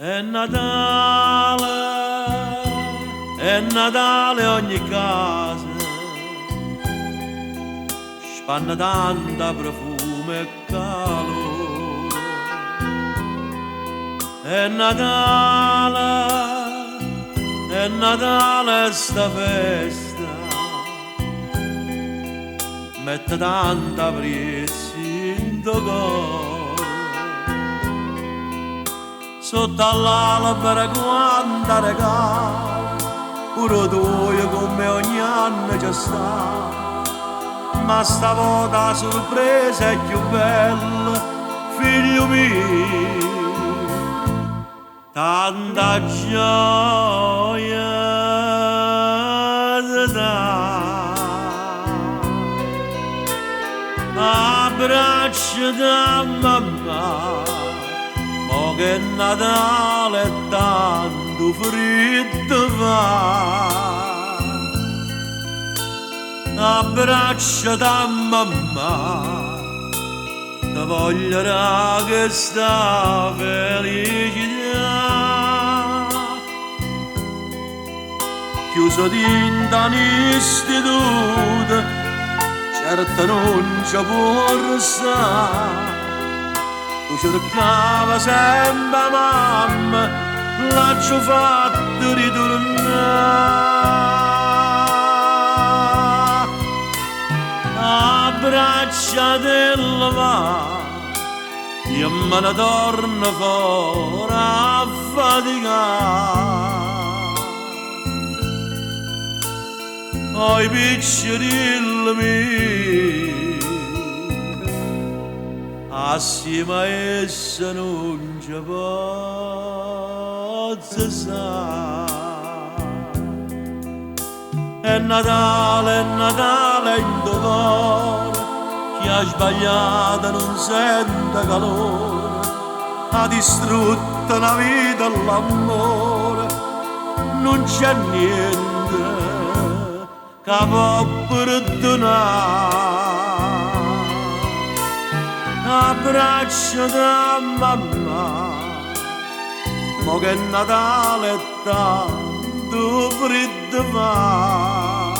È Natale, è Natale ogni casa, spanna tanta profumo e calore. È Natale, è Natale sta festa, mette tanta priezza dint' 'o core. Sotto all'albero quanta regal, pure 'o tuoio comme ogni anno ce sta. Ma stavolta 'a sorpresa è cchiù bella, figlio mio, tanta gioia te dà. Abbracciate a mammà, mo che è Natale e tanto friddo fa. Abbracciate a mammà, te voglio dà chesta felicità. Chiuso dint' a n'istituto, certo nun ce può restà. Tu cercava sempre 'a mamma, l'aggio fatto ritornà. Abbracciatela va, io me ne torno fora a faticà. Oi piccerillo mio, assieme a essa nun ce pozzo sta. È Natale, è Natale in core, chi ha sbagliato non sente calore, ha distrutto una vita l'amore, non c'è niente che può perdonare. Abbracciate a mammà, mo che è Natale e tanto freddo fa.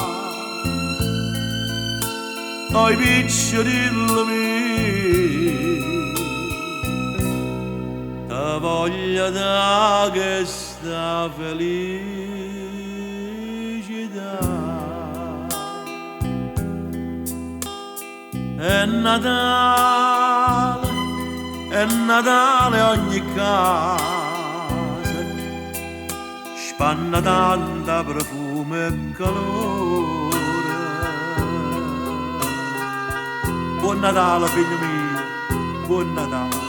Oi piccerillo mio, te voglio dà questa felicità. È Natale, è Natale ogni casa, spanna tanta profumo e calore. Buon Natale figlio mio, buon Natale.